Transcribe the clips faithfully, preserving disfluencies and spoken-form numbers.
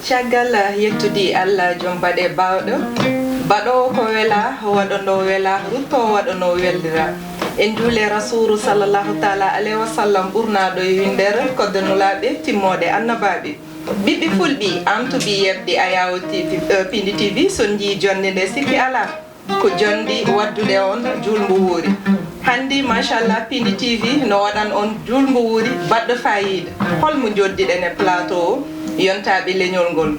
Caggal yettudi Allah jom baɗe baawɗo, baɗoowo ko wela, waɗanoo wela, ruttoo waɗanoo welira. En njuule Rasuuru sallallahu taala alayhi wa sallam ɓurnaaɗo e winndere kodde nulaaɓe timmooɗe annabaaɓe. Ɓiɓɓe fulɓe, antuɓe yeɓde Ayaw T V, eh, Pindi T V, so njii jonnde nde sikki alaa. Ko jonde waddude on juulngu wuuri. Hannde, machallah, Pindi T V no waɗan on juulngu wuuri baɗɗo faayiida. Hol mo njoddiɗen e plateau o? Yontaaɓe leñol ngol.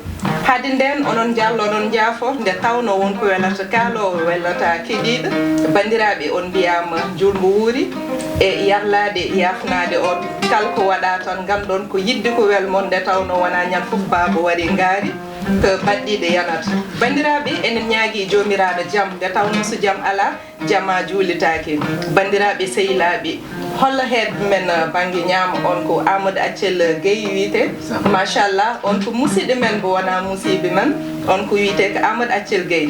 Hade nden, onon njaallo, onon njaafo, nde tawno won ko welata kaaloowo, welata keɗiiɗo. Banndiraaɓe, on mbiyaama juulngu wuuri e yarlaade, yaafnaade on. Kala ko waɗa tan, nganndon ko yiɗde ko wel mon, nde tawno wonaa ñande fof baaba waɗi ngaari. Ko baɗɗiiɗe yanata. Banndiraaɓe, enen ñaagii Joomiraaɗo jam, nde tawnoo so jam alaa, jamaa juuletaake. Banndiraaɓe sehilaaɓe, hol heedɓe men bannge ñaamo on ko Amadou Accel Gueye wiyetee? Machallah, on ko musiɗɓe men, mbo wonaa musiiɓe men, on ko wiyetee ko Amadou Accel Gueye.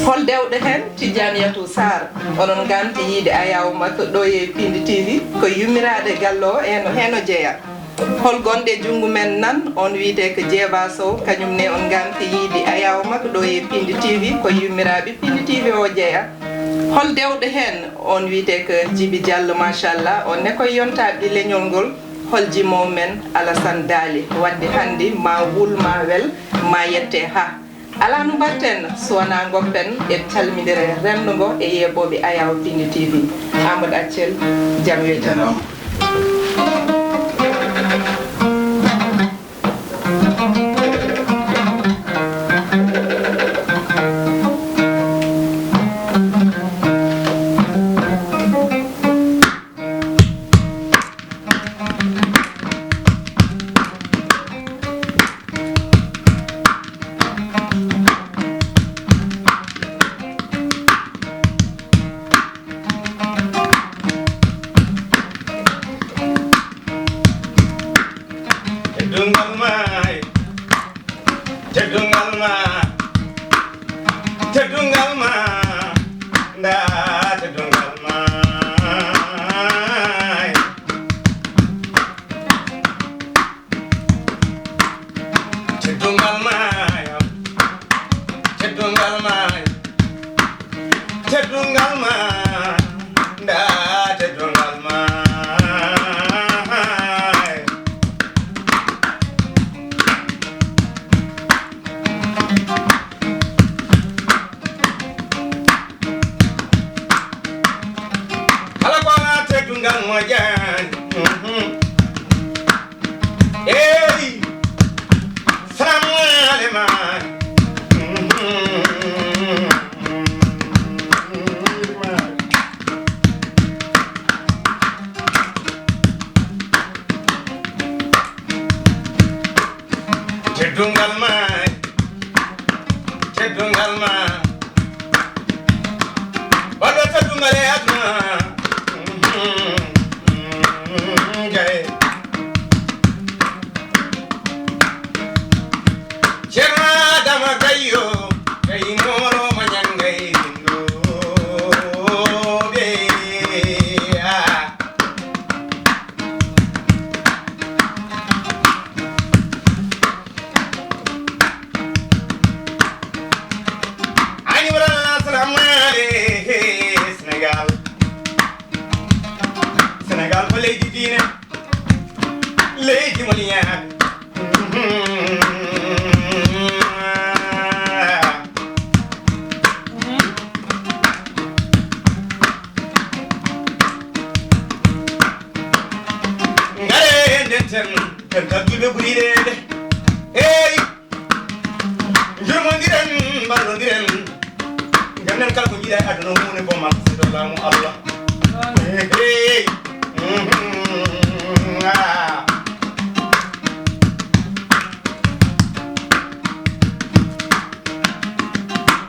Hol dewɗo heen? Tijjaaniyatu Saar. Onon nganndi yiide Ayaw makko ɗo e Pindi T V, ko yummiraaɗo galle o, heen o, heen o jeyaa. Hol gonɗo e junngo men nan, on wiyetee ko Jeeba Sow, kañum ne on nganndi yiide Ayaw makko ɗo e Pindi T V, ko yummiraaɓe Pindi T V o jeyaa. Hol dewɗo heen, on wiyetee ko Jibi Jallo, machallah, on ne ko yontaaɓe leñol ngol. Hol jimoowo men Alasan Daali, waɗde hannde ma wul ma wel, ma yette ha. Alaa no mbaɗten so wonaa ngoppen e calmindire renndo ngo e yeeɓooɓe Ayaw Pindi T V. Amadou Accel, jam yo jam. Teddungal ma, teddungal ma, teddungal ma, nda teddungal ma. Teddungal ma, teddungal ma, teddungal ma, nda teddungal ma. Kala ko alaa teddungal moƴƴaani. Mhm. Eey, salaamu aleykum. Mhm. Teddungal ma, teddungal ma. Waɗo teddungal e aduna. Jay. Ceerno Adama Gayo, Gayi Moro ma ñangay dindo. Be. Ah. Ani wala salamu aleykum Sénégal. Sénégal ko leydi diine, leydi mo liyaɓe. Ngare nden ten, ten tan julɓe ɓuri reede. Hey! Njurmondiren, mballondiren. Ganden kala ko jiiɗa e aduna huunde ko ma, so laamu Allah. Hey! Mhm. Ah.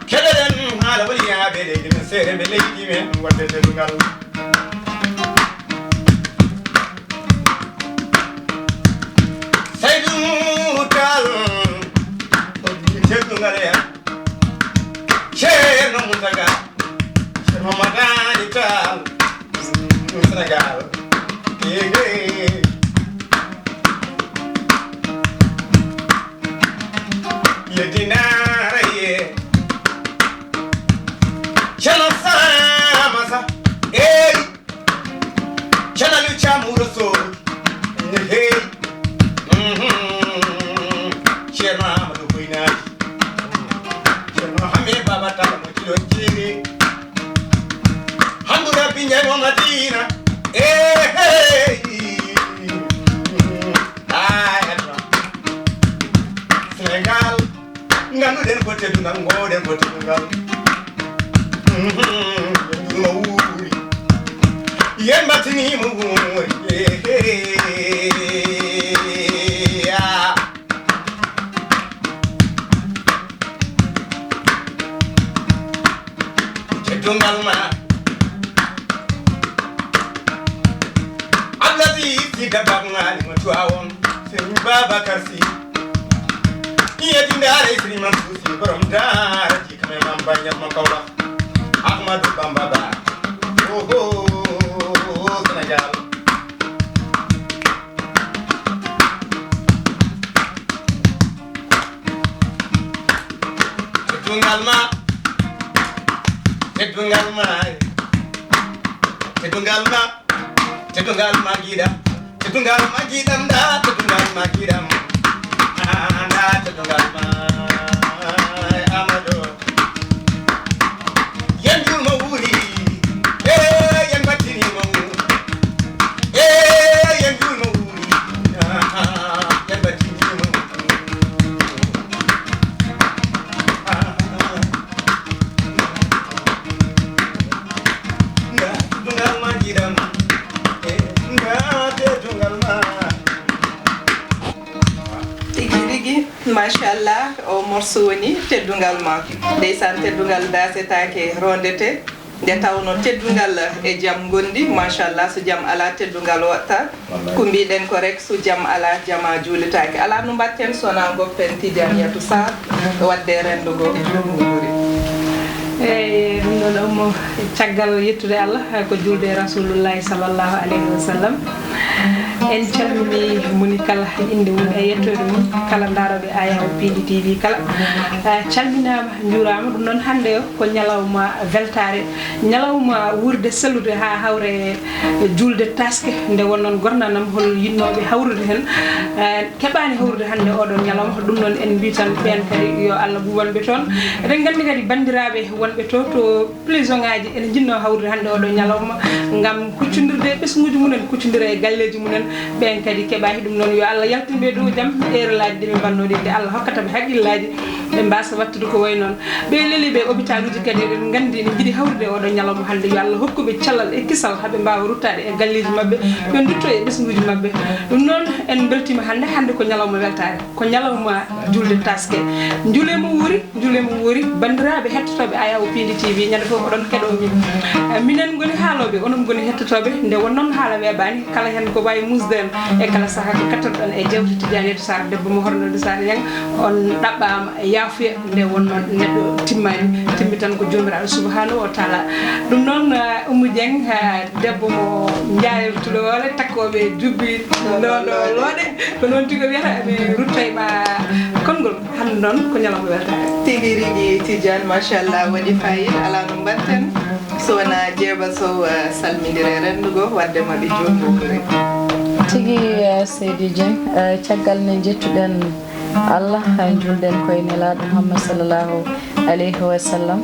Keɗoɗen haala woni yaaɓe leydi men, seeɗa ɓe leydi men, waɗde teddungal. Saydu Nuuru Taal, teddungal e Ceerno Muntaga, Ceerno Madani Taal, Sénégal. Ehe. Dinara ye. Cana sama sa. Ey. Cana lu camuro so. Hey. Mhm. Cerno Amadu Koynaji. Cerno Hame Baba Tala mo tilo jiri. Hamdu Rabbi njano Madina. Eh, hey. Ay, Allah. Senegal. Ngannduɗen ko teddungal, ngooɗen ko teddungal. Mhm. Yen ɗum o wuuri. Yen mbattini mo wuuri. Eh, eh, ah. Teddungal ma. Abdulaziz si dabak ŋaali mo Tiwaawoon. Sëriñ Babacar Si. Iya dindaare Sëriñ Mansuur Si borom daara ji kamɓe Maam Baññal mo Kawlax. Ahmadu Bamba Ba. Oho, Senegal. Teddungal ma, teddungal ma, teddungal ma, teddungal ma giɗam, teddungal ma giɗam, da teddungal ma giɗam, ah, da teddungal ma, Amadu. Yen juulmo wuuri, eh, yen mbattini mo. Eh, yen juulmo wuuri, ah, yen mbattini mo. Ah, nga dungal ma jiɗam, eh, nga te dungal ma. Tigi rigi, machallah, o morceau woni teddungal ma. Ndeysaan, teddungal daasetaake, rondete. Nde tawno teddungal e jam ngondi, machallah, so jam alaa, teddungal waɗta. Ko mbiɗen ko rek, so jam alaa, jama juulitaake. Alaa no mbaɗten so wonaa ngoppen Tidiane Yatou Sarr, waɗde renndugo jom wuuri. Eyi, ɗum ɗon ummo caggal yettude Allah, ko juulde e Rasulullahi sallallahu alayhi wa sallam. En calmini moni kala innde mum e yettoode mum, kala ndaarooɓe Ayaw Piindi T V kala. Eh, calminaama, njuuraama. Ɗum noon hannde o ko ñalawma weltaare, ñalawma wuurde sellude haa hawre juulde taaske. Nde wonnoon gornanam hol yiɗnooɓe hawrude heen, eh, keɓaani hawrude hannde oɗon ñalawma. Ɗum noon en mbii tan ɓeen kadi yo Allah ɓuuɓan ɓe toon. Eɗen nganndi kadi banndiraaɓe wonɓe to, to prison ŋaaji ene njiɗnoo hawrude hannde oɗo ñalawma ngam kuccondirde e ɓesnguuji mumen, kuccondira e galleeji mumen. Ɓeen kadi keɓaaki ɗum noon, yo Allah yaltin ɓe dow jam, eerolaaji ɗi ɓe mbannoo ɗi, nde Allah hokkata ɓe haqqillaaji, ɓe mbaasa waɗtude ko wayi noon. Ɓe leli ɓe hôpitaluuji kadi, eɗen nganndi ene njiɗi hawrude oɗo ñalawma hannde, yo Allah hokku ɓe cellal e kisal, haa ɓe mbaawa ruttaade e galleeji maɓɓe, ɓe ndutto e ɓesnguuji maɓɓe. Ɗum noon, en mbeltiima hannde, hannde ko ñalawma weltaare, ko ñalawma juulde taaske. Njuulee mo wuuri, njuulee mo wuuri, banndiraaɓe hettotooɓe Ayaw Piindi T V, ñande fof ko ɗon keɗoo min. Eh, minen ngoni haalooɓe, onon ngoni hettotooɓe, nde won noon haala weeɓaani, kala heen ko waawi muusde en e kala sahaa ko kettoɗon e jeewte Tidiane Yatou Sarr, debbo mo Hornode Sarr Ñang, on ɗaɓɓaama yaafuya, nde won noon neɗɗo timmaani, timmi tan ko Joomiraaɗo Subhaanahu wa Taala. Ɗum noon, eh, Oumou Dieng, eh, debbo mo Njaayel Tuloore, takkooɓe jubbi ɗo, ɗo, looɗe, ko noon tigi o wiyata, mi ruttay ma konngol. Hannde noon ko ñalawma weltaare. Tigi rigi Tidiane, machallah, waɗi fayida, alaa no mbaɗten so wonaa Jeeba Sow, eh, salmindire renndugo, waɗde ma ɓe joom ɓe ɓuri. Tigi, eh, Seydi Dieng, eh, caggal nde njettuɗen Allah, eh, njuulɗen koye Nelaaɗo Muhammad sallallahu alayhi wa sallam.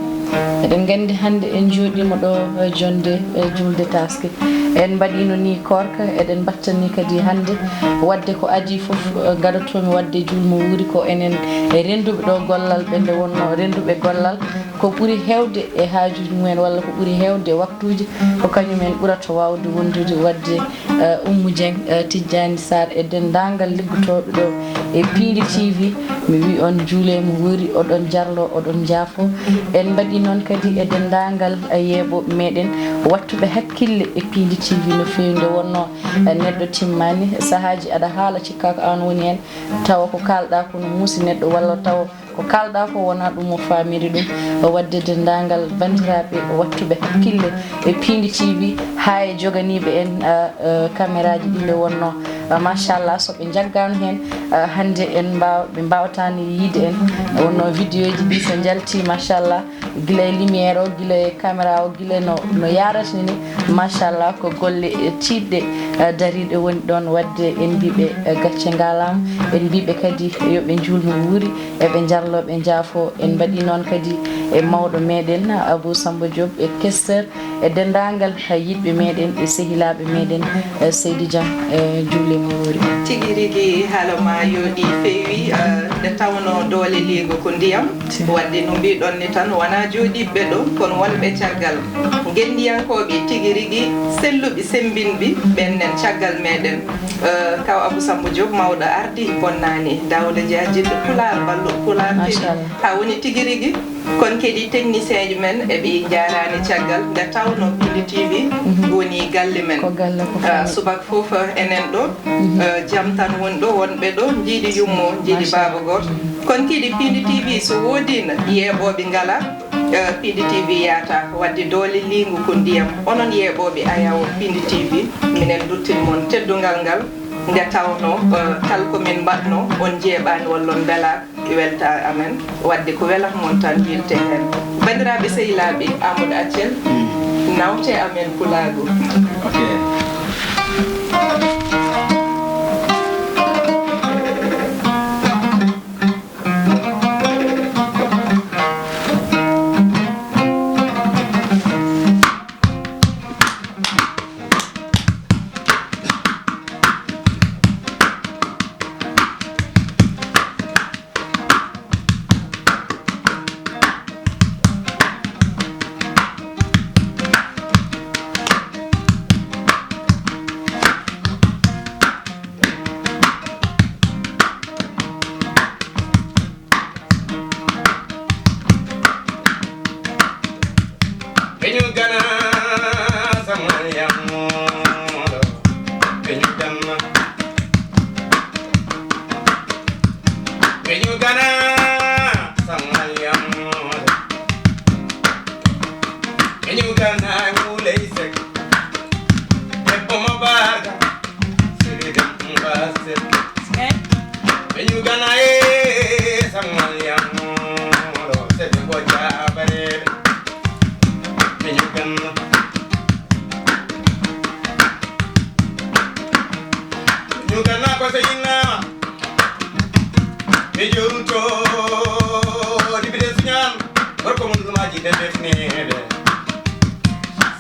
Eɗen nganndi hannde en njooɗiima ɗo, eh, jonnde, eh, juulde taaske. En mbaɗiino ni koorka, eɗen mbattani kadi hannde waɗde ko adii fof, eh, gadotoomi waɗde juulmo wuuri ko enen, eh, rennduɓe ɗo gollal ɓe nde wonnoo rennduɓe gollal. Ko ɓuri heewde e haajuuji mumen walla ko ɓuri heewde e waktuuji ko kañum en ɓurata waawde wondude waɗde, eh, Oumou Dieng, eh, Tijjaani Sarr e denndaangal liggotooɓe ɗo e Piindi T V, mi wiy on njuulee mo wuuri, oɗon jarlo, oɗon njaafo. En mbaɗi noon kadi e denndaangal, eh, yeeɓooɓe meɗen, waɗtuɓe hakkille e Piindi T V no feewi. Nde wonnoo, eh, neɗɗo timmaani, sahaaji aɗa haala, cikkaa ko aan woni heen, tawa ko kaalɗaa ko no muusi neɗɗo, walla tawa ko kaalɗaa ko wonaa ɗum o faamiri ɗum. Waɗde denndaangal banndiraaɓe waɗtuɓe hakkille e Piindi T V, haa e joganiiɓe en, eh, eh, cameraaji ɗi nde wonnoo. Eh, machallah, so ɓe njaggaano heen, eh, hannde en mbaaw-, ɓe mbaawtaani yiyde en. Wonnoo vidéoji ɗi so njalti, machallah, gila e lumière o, gila e caméra o, gila no, no yaarata ni, machallah, ko golle, eh, tiiɗɗe, eh, dariiɗe woni ɗoon. Waɗde en mbiiɓe, eh, gacce ngaalaama, en mbiiɓe kadi yo ɓe njuul no wuuri, eɓe njarloo ɓe njaafoo. En mbaɗi noon kadi e mawɗo meɗen Abou Samba Diop e questeur e denndaangal yiɗɓe meɗen e sehilaaɓe meɗen, eh, Seydi Dieng, eh, juule mo wuuri. Tigi rigi, haala ma yooɗi, feewi, eh, nde tawnoo doole liingu ko ndiyam. Waɗde no mbiiɗon ni tan, wonaa jooɗiiɓe ɗo, kono wonɓe caggal. Ngenndiyankooɓe tigi rigi, selluɓe, semmbinɓe, ɓen nen caggal meɗen. Eh, kaw Abou Samba Diop, mawɗo ardi, bonnaani. Daouda Dia, jiɗɗo Pulaar, balluɗo Pulaar kadi. Machallah. Haa woni tigi rigi. Kono kadi technicien ji men, eɓe njaaraani caggal, nde tawnoo Pindi T V woni galle men. Ko galle ko. Ah, famille. Subaka fof enen ɗo, eh, jam tan woni ɗo, wonɓe ɗo njiɗi yummo, njiɗi, machallah, baaba gooto. Kono kadi Pindi T V so woodiino yeeɓooɓe ngalaa, eh, Pindi T V yaata. Waɗde doole liingu ko ndiyam. Onon yeeɓooɓe ayaawo Pindi T V, minen nduttin mon teddungal ngal, nde tawnoo, eh, kala ko min mbaɗnoo, on njeeɓaani walla on mbelaaka. Welta amen. Waɗde ko welata mon tan, yiltee heen. Banndiraaɓe sehilaaɓe, Amadou Accel, mm, nawtee amen pulaagu. Ok. Beñu gana samal yammoɗo, beñu damma. Beñu gana samal yammoɗo, beñu gana wuley sek. Debbo mo barka, siride mbasel. Beñu gana e samal yammoɗo, sebe ko jabareɓe. Beñu gana. Beñu gana ko so innama. Mi jowto dibide suñan. Gorko mun lumaaji de defneede.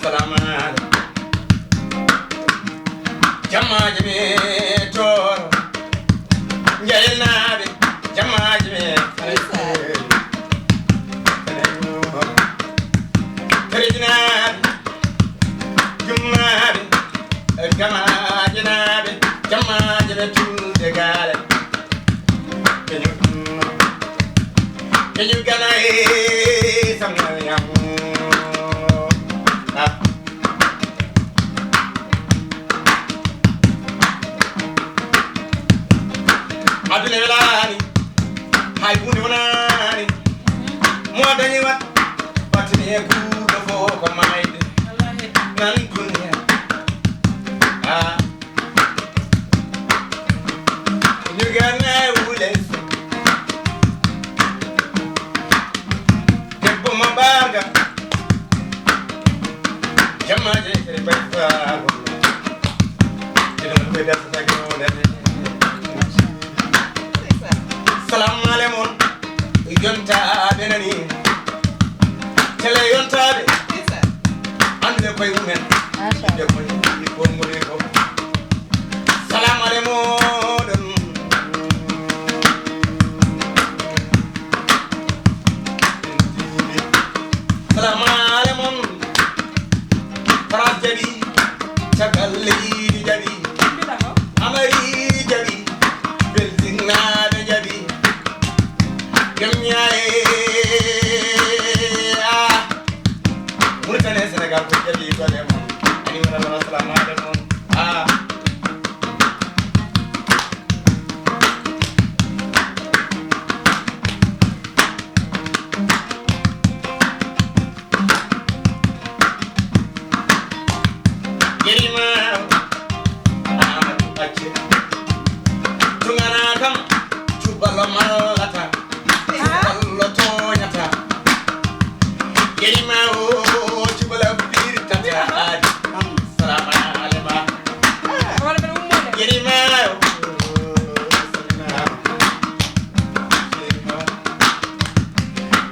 Salamu aleykum. Jammaaji mi tooro. Njaylnaaɓe, jammaaji mi. Terejinaaɓe, jummaaɓe, gamaajinaaɓe, jammaaji mi tulde gaale. Keñu, keñu gana e samal yam. Ah. Aduna welaani, hay huunde wonaani. Mo dañi wat, wattini e guurɗo fof ko maayde. Nan duniya. Ah. Ñu gane wules. Debbo ma baaga. Jamaaje sere bay faago. Dede mo be dasa tagi mo dede. Salam alaikum. Yonta benani. Tele yontaɓe. Anndude koye mumen. Anndude koye mumen. Salamu aleykum. Salamu aleykum. France jaɓi, caggal leydi jaɓi, Amari jaɓi, Belgique naaɓe jaɓi, Kenya e, ah, Mauritanie, Sénégal ko jaɓi golle mon. Ani wala wala, salamu aleykum. Ah.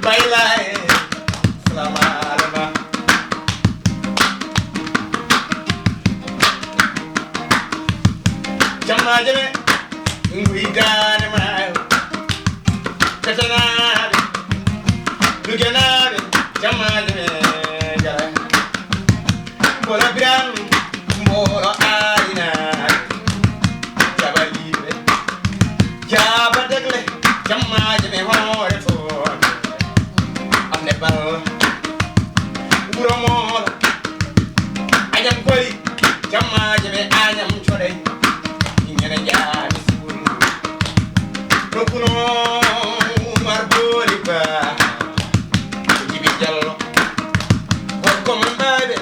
Baylay, salamu aleykum. Jamma jame, nguy daane maayo. Katanaaɓe, lugenaaɓe, jamma jame, jara. Mbola Biran, mbola Alina, jabaliɓe, jaba degle, jamma jame hoore toon. Amne bal, wuro moola, añam kori, jamma jame añam coɗay. Ñene jaami suuru. Rokkuno Umar Booli Ba. Jibi Jallo. Gorko mon Bayɓe.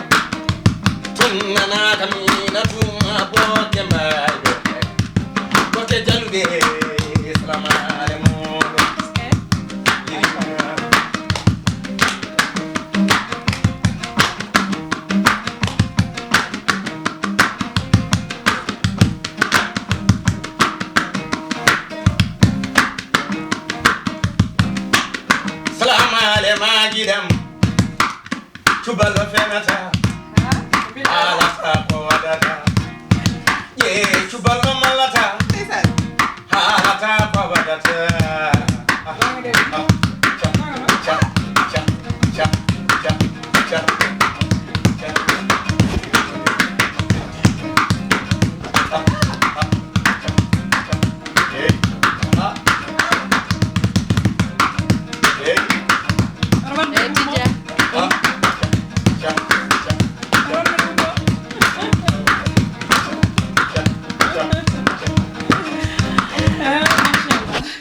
Tun nana kamina tuma bokke Bayɓe. Bokke Jaluɓe. Salamaale moɗo. Salamu aleykum, giɗam. Cuballo fenata. Haalata ko waɗata. Ye cuballo mallata. Haalata ko waɗata.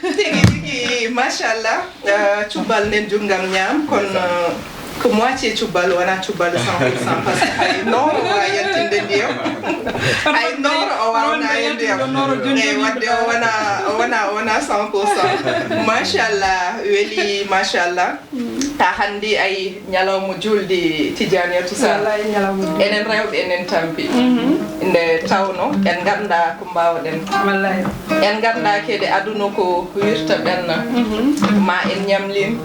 Tigi tigi, machallah. Eh, cubbal nen junngam ñaam, kono, eh, ko moitié cubbal, wonaa cubbal cent pour cent, parce que hay nooro waawa yaltinde ndiyam. Hay nooro o waawanaa e ndiyam. Eyi, wadde o wonaa, o wonaa, o wonaa cent pour cent. Machallah, weli, machallah. Haa hanndi ay ñalawma juulde Tidiane Yatou Sarr. Wallaay, ñalawma juulde. Enen rewɓe, enen tampi. Mhm. Nde tawno en nganndaa ko mbaawɗen. Wallaay. En nganndaa kadi aduna ko wirta ɓenna. Mhm. Ma en ñamlin,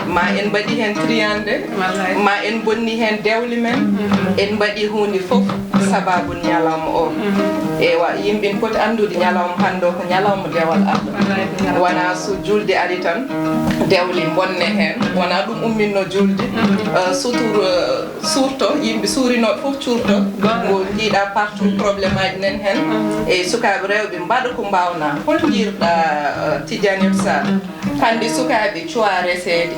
ma en mbaɗi heen triyande, wallaay, ma en bonni heen dewle men. Mhm. En mbaɗi huunde fof sababu ñalawma o. Mhm. Ewa, yimɓe ina poti anndude ñalawma hannde o ko ñalawma dewal Allah. Wallaay, ko ñalawma. Wonaa so juulde ari tan, dewle mbonne heen. Wonaa ɗum umminno juulde. Mhm. Eh, sutur, eh, suurto, yimɓe suurinooɓe fof cuurto. Goonga. Ngo njiiɗa partout, mhm, problème aji nan heen. Mhm. E sukaaɓe rewɓe mbaɗa ko mbaawnaa. Hol njiirɗa, eh, Tidiane Sarr? Mhm. Hannde sukaaɓe cuwaa reseede.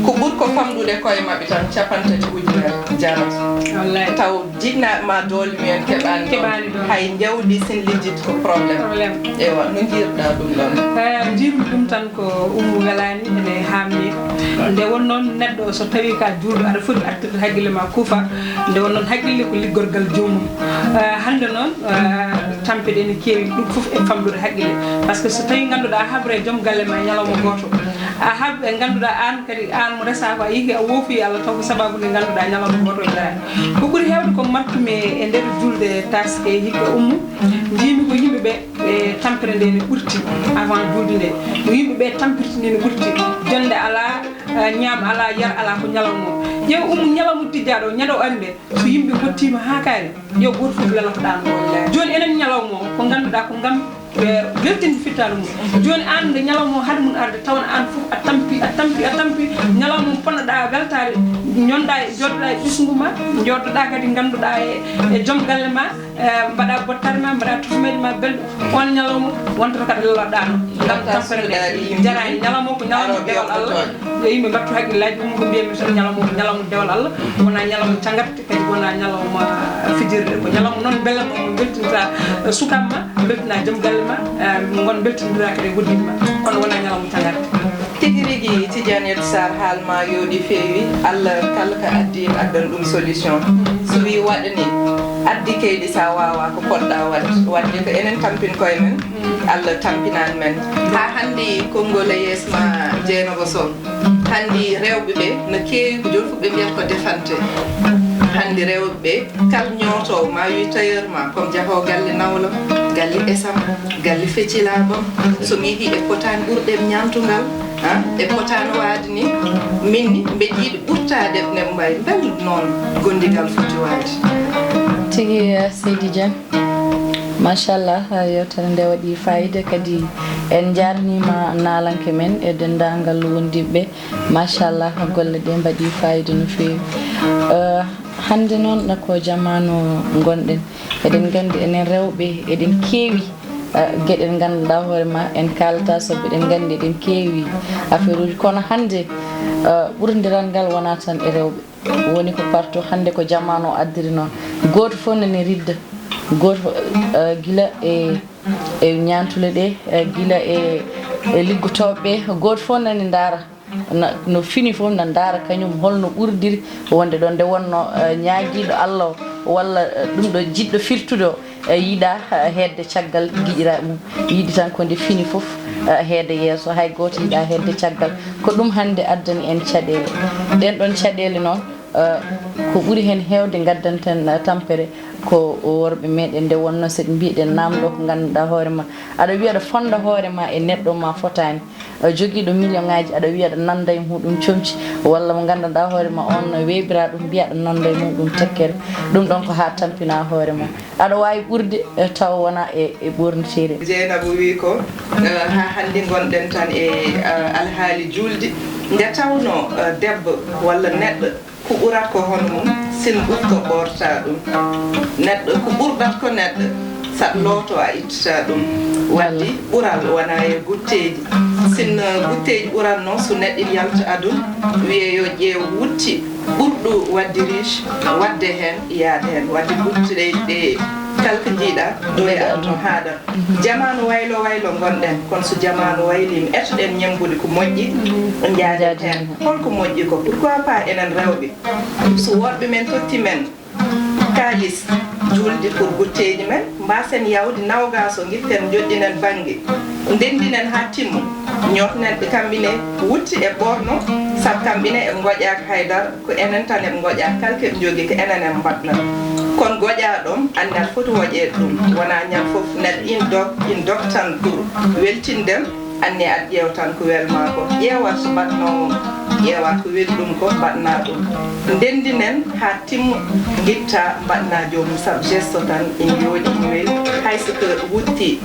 Ko ɓuri ko famɗude koye maɓɓe tan, cappanɗe tati ujunere jarata. Wallaay. Taw jinnaaɓe ma doole mumen keɓaani ɗoon. Keɓaani ɗoon. Hay njawdi sin lijjit ko problème. Problème. Ewa, no njiirɗa ɗum ɗoon? Eh, njiirmi ɗum tan ko Ummu welaani, ene haamni. Nde won noon neɗɗo so tawii ka juulɗo, aɗa foti artirde hakkille ma kuufa. Nde won noon hakkille ko liggorgal joomum. Eh, hannde noon, eh, tampe ɗe ene keewi, ɗum fof e famɗude hakkille. Par ce que so tawii ngannduɗaa a haɓre joom galle ma ñalawma gooto, a haɓ ɓe ngannduɗaa aan kadi, aan mo resaa ko, a yehii a woofoyi Allah taw ko sababu nde ngannduɗaa ñalawma gooto o jaraani. Ko ɓuri heewde ko martumi e nder juulde taaske hikka Ummu, njiimi ko yimɓe ɓe, e tampere nde ne ɓurti avant juulde nde. Ko yimɓe ɓe tampirtini ne ɓurti. Jonnde alaa, eh, ñaam alaa, yar alaa, ko ñalawma o. Ƴeew Ummu, ñalawma tijjaaɗo o, ñande o ari nde, so yimɓe ngottiima haa kaari, yo gooto fof lelata ɗaano. Wallaay. Jooni enen ñalawma o, ko ngannduɗaa ko ngam, eh, weltinde fittaandu mum. Jooni aan nde ñalawma o haɗi mum arde, tawa aan fof a tampi, a tampi, a tampi. Ñalawma o ponnoɗaa weltaade, ñonɗaa e, jooɗoɗaa e ɓesngu ma, jooɗoɗaa kadi ngannduɗaa e, e joom galle ma, eh, mbaɗa bottari ma, mbaɗa tufmeeje ma belɗo. On ñalawma wontata kaɗa lelaa ɗaano. Ngam tampere nde jaraani. Ñalawma o ko ñalawma dewal Allah. Yo yimɓe mbattu hakkillaaji mum, ko mbiyatmi tan, ñalawma o ko ñalawma dewal Allah. Wonaa ñalawma cagarte, kadi wonaa ñalawma fijirde. Ko ñalawma noon mbellatnoo, mo mbeltinta, eh, sukaaɓe ma, mbeltina joom galle ma, eh, ngon mbeltindira kadi e wudditɓe ma. Kono wonaa ñalawma cagarte. Tigi rigi, Tidiane Sarr, haal ma yooɗi, feewi. Allah kala ko addi, addan ɗum solution. So wii waɗa ni, addi kaydi, sa waawa ko poɗɗa waɗ-, waɗde, ko enen tampin koye men. Allah tampinani men. Haa hannde konngol e yeeso ma, Jeynaba Sow. Hannde rewɓe ɓe no keewi, ko jooni fof ɓe mbiyata ko defante. Hannde rewɓe ɓe, kala ñootoowo, ma wi tailleur ma, comme jahoowo galle nawlo, galle esam, galle feccilaabam, so mi yehii ɓe potaani ɓurɗe ñaamtungal, Ha? E potaano waade ni, min ni mbe jiiɗi ɓurtaade ne mbay mbel noon gondigal foti waade. Tigi, eh, Seydi Dieng, machallah, eh, yewtere nde waɗi fayida, kadi en njaarniima naalanke men e denndaangal wondiɓɓe. Machallah, golle ɗe mbaɗi fayida no feewi. Eh, hannde noon ko jamaanu ngonɗen. Eɗen nganndi enen rewɓe eɗen keewi, eh, geɗe ɗe ngannduɗaa hoore ma en kaalata sabu eɗen nganndi eɗen keewi affaire uji. Kono hannde, eh, ɓurndiral ngal wonaa tan e rewɓe. Woni ko partout hannde ko jamaanu o addiri noon. Gooto fof nani ridda. Gooto fof, eh, gila e, e ñaantule ɗe, eh, gila e, e liggotooɓe ɓe. Gooto fof nani ndaara. Na, no fini fof na ndaara kañum holno ɓurdiri wonde ɗoon. Nde wonno, eh, ñaagiiɗo Allah o walla, eh, ɗum ɗo jiɗɗo firtude o, eh, yiɗa, eh, heedde caggal giƴiraaɓe mum. Yiɗi tan ko nde fini fof, eh, heede yeeso. Hay gooto yiɗa heedde caggal. Ko ɗum hannde addani en caɗeele. Ɗeen ɗoon caɗeele noon, eh, ko ɓuri heen heewde ngaddanten, eh, tampere ko worɓe meɗen. Nde wonno so ɓe mbiɗen naamndoo ko ngannduɗaa hoore ma, aɗa wiya aɗa fonnda hoore ma e neɗɗo ma fotaani. Eh, jogiiɗo million ŋaaji, aɗa wiya aɗa nannda e muɗum comci, walla mo nganndanɗaa hoore ma on no weebiraa ɗum, mbiya aɗa nannda e muɗum tekkere. Ɗum ɗon ko haa tampinaa hoore ma. Aɗa waawi ɓurde, eh, tawa wonaa e, e ɓoorniteeri. Jeynaba wii ko, eh, haa hanndi ngonɗen tan e, eh, alhaali juuldi. Nde tawnoo, eh, debbo walla neɗɗo ko ɓurat ko hono mum, sin ɓurto ɓoorta ɗum. Neɗɗo, ko ɓurɗat ko neɗɗo, saɗ looto a ittata ɗum. Waddi ɓural wona e gutteeji. Sin gutteeji ɓuratno, so neɗɗo yalta adun, wiye yo ƴeew wutti ɓurɗo wadde riche, wadde heen, yaade heen. Wadde gutteeji ɗe kala ko njiiɗa, ɗo e aduna haada. Jamaanu waylo waylo ngonɗen, kono so jamaanu wayliima, etoɗen ñemmbude ko moƴƴi, njaaden heen. Hol ko moƴƴi ko? Pourquoi pas enen rewɓe? So worɓe men totti men kaalis juulde pour gutteeji men, mbaasen yawde nawgaas o, ngitten, njoɗɗinen bannge, ndenndinen haa timma, ñootnen ɓe kamɓe ne wutti e ɓoorno, sabu kamɓe ne eɓe ngoƴaaka haydara. Ko enen tan eɓe ngoƴa, kala ko eɓe njogii ko enen en mbaɗnata. Kono goƴaaɗo, anndi aɗa foti woƴeede ɗum. Wonaa ñande fof neɗɗo in dog, in dog tan pour weltindem, anndi aɗa ƴeewa tan ko welmaa ko. Ƴeewa so mbaɗnoo, ƴeewa ko weli ɗum ko, mbaɗnaa ɗum. Ndenndinen haa timma, ngitta, mbaɗnaa joomum, sabu geste tan ina yooɗi, ina weli. Hay so ko wutti,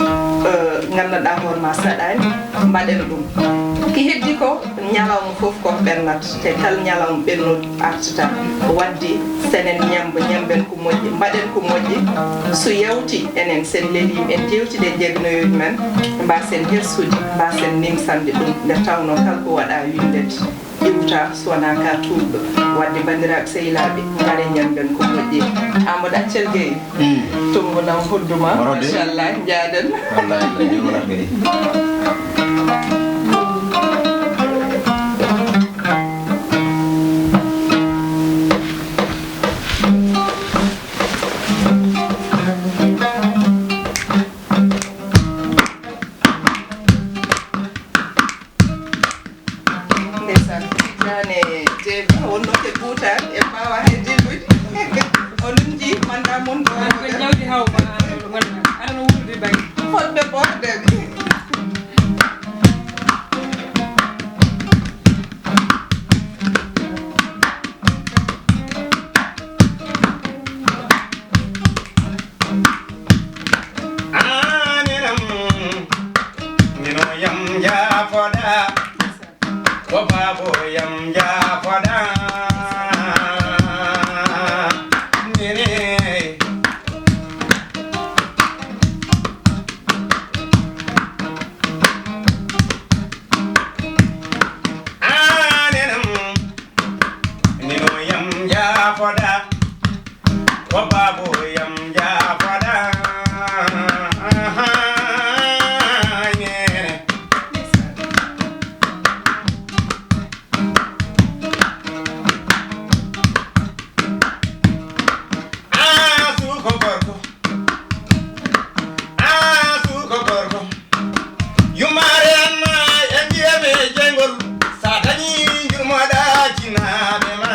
eh, nganndanɗaa hoore ma saɗaani, mbaɗen ɗum. Ko heddi ko, ñalawma fof ko ɓennata, te kala ñalawma ɓennuɗo artata. Waddi, senen ñemmba, ñemmben ko moƴƴi, mbaɗen ko moƴƴi. So yawti enen, sen leliima, en jewtide e jagnoyooji men, mbaasen hersude, mbaasen nimsande ɗum, nde tawnoo kala ko waɗaa winndete iwta, so wonaa ka tuuɗɗo. Wadde, banndiraaɓe sehilaaɓe, ngare ñemmben ko moƴƴi. Amadou Accel Gueye, Mm. Tummbu nam hodduma. Machallah, njaaden. Wallahi, Allah, jooɗo kadi. Ndeysaan, Tidiane Dieng, wonno ke buutaan, e mbaawa hay dillude. Onon njii, manda mon ɗo. An ko jawdi haw ma, an ɗo ngonɗa. Aɗa no wuurdi bagi. Fodde ɓoordeede. Aaninam, ngino yam jaafoɗa, ko baabo yam jaafoɗa. Ngini. Aaninam, ngino yam jaafoɗa. Ko baabo yam jaafoɗa. Ahaa, ñeere. Aa, suuko gorko. Aa, suuko gorko. Yummaare an ma e mbiyam e jeyngol. Sa dañi jurmoɗa jinaaɓe ma.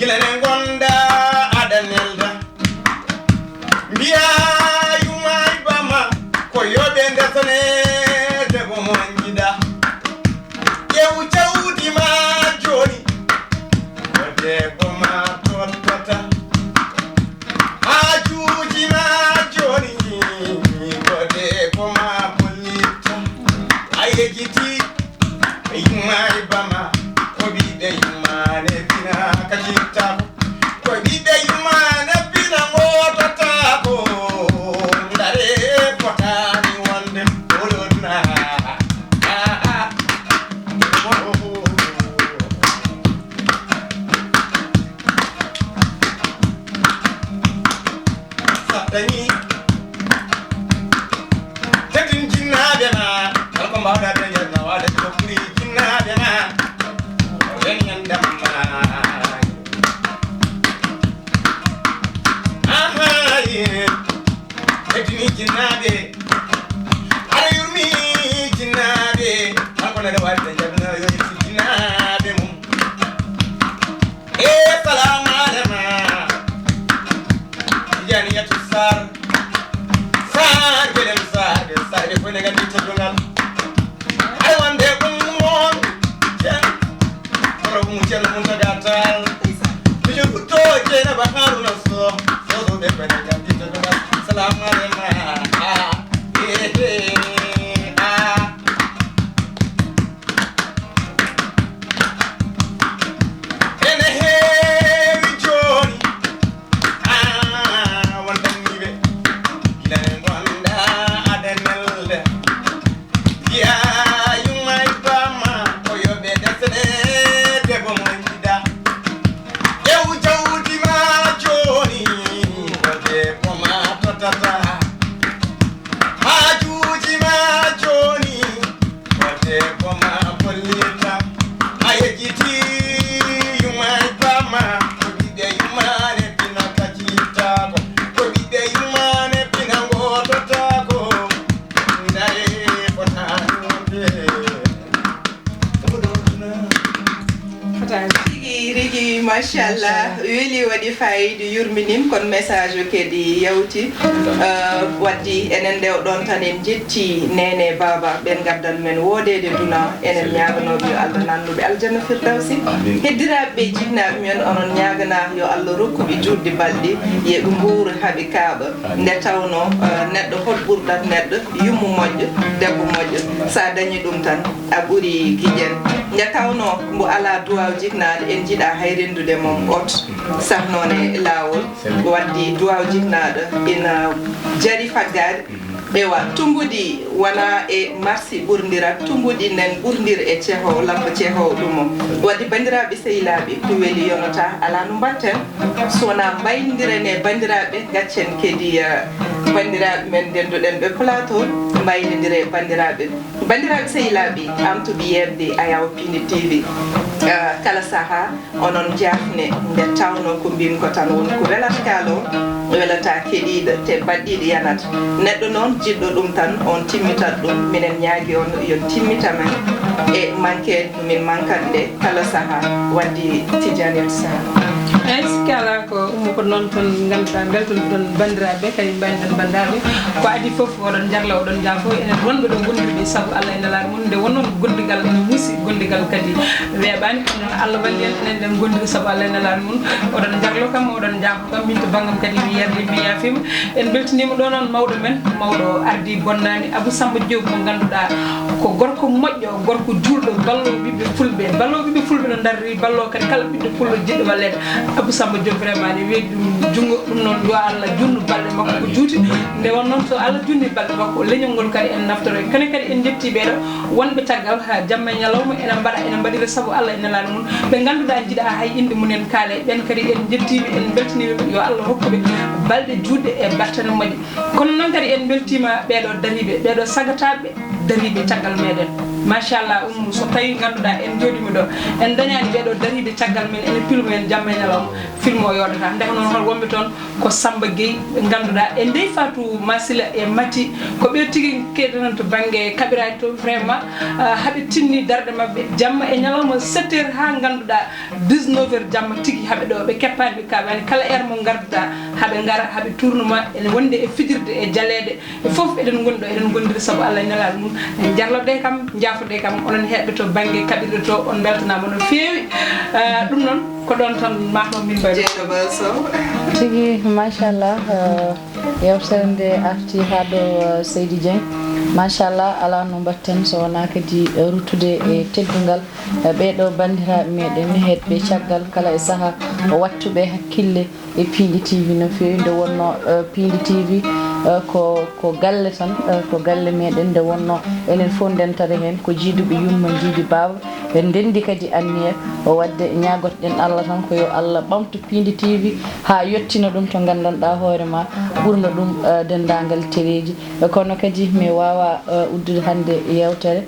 Gila ne ngonda aɗa nelda. Mbiya yumma e bamma ko yoɓe ndesane debbo mo njiɗa. Ƴeew jawdi ma jooni, ko debbo ma tottata. Haajuuji ma jooni, ko debbo ma hollitta. A yejjiti. Ɓe yumma e bamma, ko ɓiɓɓe yumma ne pina ka cittako. Ko ɓiɓɓe yumma ne pina ngototako. Ndare potani wonde olona. Ah, ah. Oh, oh, oh. Saɗɗani teddin jinnaaɓe ma, kala ko mbawɗa dañat ma waɗa ko ɓuri jinnaaɓe ma. Ren ñandam ma. Aha, ye. Teddini jinnaaɓe. Aɗa yurmi jinnaaɓe. Kala ko neɗɗo waɗi dañat ma yo yettu jinnaaɓe mum. E salamu alema. Janiyatu Sar. Sar, belem Sar, Sar, ɓe fof ne nganndi teddungal. Ay wonde ɗum noon, Ceerno. Kono ɗum Ceerno Muntaga Tall. Mijo ɗutto Jeynaba Haruna Soh. Soso ɓe fof ne nganndi teddungal. Salamu alema. Ah, eh, eh, ah. Ene heewi jooni, aa, won ɗanniiɓe, gila nde ngonɗaa aɗa nelde. Mbiyaa yumma e bamma, ko yo ɓe ndesane debbo mo njiɗɗaa. Ƴeew jawdi ma jooni, ko debbo ma tottata. Haajuuji ma jooni, ko debbo ma hollitta. A yejjiti yumma e bamma, ko ɓiɓɓe yumma ne pina kacittako. Ko ɓiɓɓe yumma ne pina ngototako. Ndare fotani wonde. Tigi rigi, machallah, weli, waɗi fayida, yurminim, kon message o kadi yawti. Eh, waddi enen nde o ɗon tan en jetti nene baba ɓen gaddal men woodede duna, enen ñaaganoɓe yo Allah nannuɓe aljanna firdawsi. Heddiraɓe ɓe, jiknaɓe men, onon ñaagana yo Allah rokkuɓe juutde balɗe, ye ɓe nguura haɓe kaaɓa. Nde tawno, eh, neɗɗo hol ɓurɗat neɗɗo yummu moƴƴo, debbo moƴƴo, sa dañi ɗum tan a ɓuri giƴen. Nde tawno mbo alaa duwaaw jiknaaɗo, en njiɗa hay renndude mom ot sahnoone laawol. Waddi duwaaw jiknaaɗo ina jari faggaade. Ewa, tumbuɗi wona e marsi ɓurndira, tumbuɗi nen ɓurndira e ceho, labbo ceho ɗum o. Waddi banndiraaɓe sehilaaɓe, ko weli yonata, alaa no mbaɗten so wonaa mbayndirane banndiraaɓe, gaccen kadi, eh, banndiraaɓe men ndennduɗen ɓe plateau, mbaynondire banndiraaɓe. Banndiraaɓe sehilaaɓe, am to ɓiyeerde Ayaw Pindi T V. Eh, kala sahaa, onon jaafne nde tawno ko mbin ko tan woni ko welata kaalo, welata keɗiiɗo te baɗɗiiɗo yanat. Neɗɗo noon jiɗɗo ɗum tan, on timmitat ɗum. Minen ñaagi on yo timmita men e manque min mankat nde kala sahaa. Waddi Tidiane Sall. Eeyi, sikki alaa ko ummo ko noon tan ngannduɗaa mbeltoto ɗon banndiraaɓe, kadi mbaynoɗon banndiraaɓe. Ko adii fof oɗon njarla, oɗon njaafo, enen wonɓe ɗo ngondirɓe sabu Allah e nelaaɗo mum, nde wonno gondigal ene muusi, gondigal kadi weeɓaani. Kono noon Allah walli en, enen eɗen ngondiri sabu Allah e nelaaɗo mum. Oɗon njarlo kam, oɗon njaafo kam, min to banngam kadi mi yarli, mi yaafiima. En mbeltiniima ɗo noon mawɗo men, mawɗo ardii bonnaani, Abou Samba Diop mo ngannduɗaa ko gorko moƴƴo, gorko juulɗo, ballo ɓiɓɓe fulɓe, ballo ɓiɓɓe fulɓe no ndarri, ballo kadi kala ɓiɗɗo pullo jiɗɗo walleede. Abou Samba Diop vraiment ne weeɗi ɗum junngo, ɗum noon yo Allah juutnu balɗe makko ko juuti. Nde won noon so Allah juutni balɗe makko, leñol ngol kadi en naftoroy. Kono kadi en njetti ɓeeɗo wonɓe caggal haa jamma e ñalawma ene mbaɗa, ene mbaɗira sabu Allah e nelaaɗo mum. Ɓe ngannduɗaa njiɗa hay innde mum en kaale, ɓeen kadi en njettiiɓe, en mbeltiniiɓe, yo Allah rokku ɓe balɗe juutɗe e battane moƴƴe. Kono noon kadi en mbeltiima ɓeeɗo dariiɓe, ɓeeɗo sagataaɓe dariiɓe caggal meɗen. Machallah, Ummou, so tawii ngannduɗaa en njooɗiima ɗo, en ndañaani ɓee ɗo dariiɓe caggal men, ene pilmo en jamma e ñalawma, film o yooɗataa. Ndeke noon, hol wonɓe toon ko Samba Gueye, ɓe ngannduɗaa e Ndeye Fatou Masila e Mati, ko ɓe tigi keedana to bannge kaɓiraaji to, vraiment, ah, haɓe tinni darɗe maɓɓe jamma e ñalawma, sept heures haa ngannduɗaa dix-neuf heures jamma tigi haɓe ɗo, ɓe keppaani, ɓe kaaɓaani, kala heure mo ngarduɗaa haɓe ngara, haɓe tournuma, ene wonde e fijirde e jaleeɗe, e fof eɗen ngoni ɗo, eɗen ngondiri sabu Allah e nelaaɗo mum. En jarloɗe kam, njaafoɗe kam, onon heɓɓe to bannge kaɓirɗe to, on mbeltanaama no feewi. Ah, ɗum noon, ko ɗoon tan mahno min mbaɗi. Jeynaba Sow. Tigi, machallah, eh, yewtere nde arti haa ɗo, eh, Seydi Dieng. Machallah, alaa no mbaɗten so wonaa kadi, eh, ruttude e teddungal, eh, ɓee ɗo banndiraaɓe meɗen heɗɓe caggal kala e sahaa, wattuɓe hakkille e Piindi T V no feewi. Nde wonnoo, eh, Piindi T V, eh, ko, ko galle tan, eh, ko galle meɗen. Nde wonnoo enen fof ndentata heen, ko jiiduɓe yumma, jiidi baaba. En ndenndi kadi anniya o waɗde ñaagotoɗen Allah tan ko yo Allah ɓamtu Piindi T V haa yettina ɗum to nganndanɗaa hoore ma ɓurna ɗum, eh, denndaangal teleeji. Eh, kono kadi mi waawaa, eh, uddude hannde yeewtere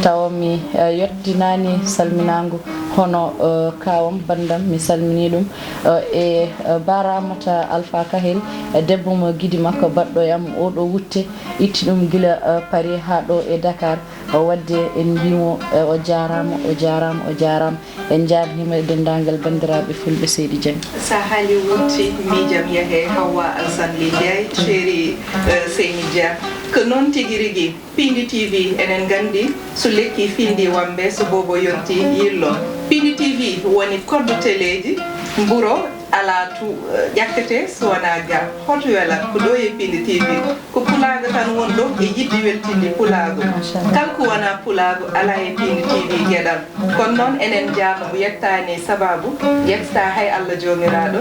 tawa mi, eh, yettinaani salminaango hono, eh, kaawam, banndam, mi salminii ɗum, eh, e, eh, baaraama ta Alpha Kahel, eh, debbo mo gidi makko baɗɗo e am, oo ɗo wutte, itti ɗum gila, eh, Paris haa ɗo e Dakar. O waɗde en mbiyii mo, eh, o jaaraama, o jaaraama, o jaaraama. En njaarniima e denndaangal banndiraaɓe fulɓe Seydi Dieng. Sa haali wutte, miijam yahee Hawwa Alsan Ly Ndiaye, chéri, eh, Seyni Dia. Ko noon tigi rigi. Piindi T V, eɗen nganndi, so lekki findii wammbee, so boobo yontii yillo. Piindi T V woni koddo teleeji, mburo alaa tu, eh, ƴakketeeɗo so wonaa ga. Hoto welat ko ɗo e Piindi T V. Ko pulaagu tan woni ɗo e yiɗde weltinde pulaagu. Machallah. Kala ko wonaa pulaagu alaa e Piindi T V geɗal. Kono noon enen njaarnoo yettaani sababu, yettataa hay Allah Joomiraaɗo.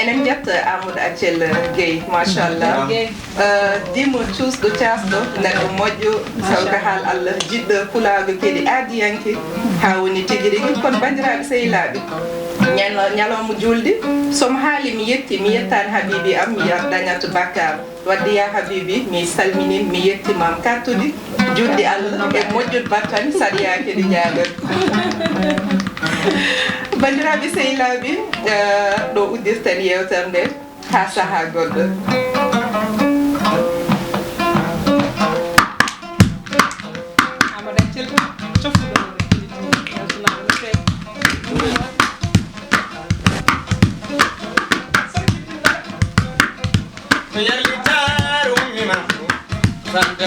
Eɗen njetta Amadou Accel Gueye, machallah. Gueye. Eh, dimo cuusɗo, caasɗo, neɗɗo moƴƴo, sabu ko haal Allah, jiɗɗo pulaagu kadi aadiyanke, haa woni tigi rigi. Kono banndiraaɓe sehilaaɓe, ñalo-, ñalawma juulde, so mi haali mi yetti, mi yettaani Habiibi am, mi dañat bakkaar. Wadde yaa Habiibi, mi salminiima, mi yettiima, mi kattudi juulde Allah e moƴƴude battane, saɗa yaa kadi jaaɓen. Banndiraaɓe sehilaaɓe, eh, ɗo uddirten yeewtere nde. Haa sahaa goɗɗo. Amadou Accel, coftuɗo. Ko yallitar ummima, santa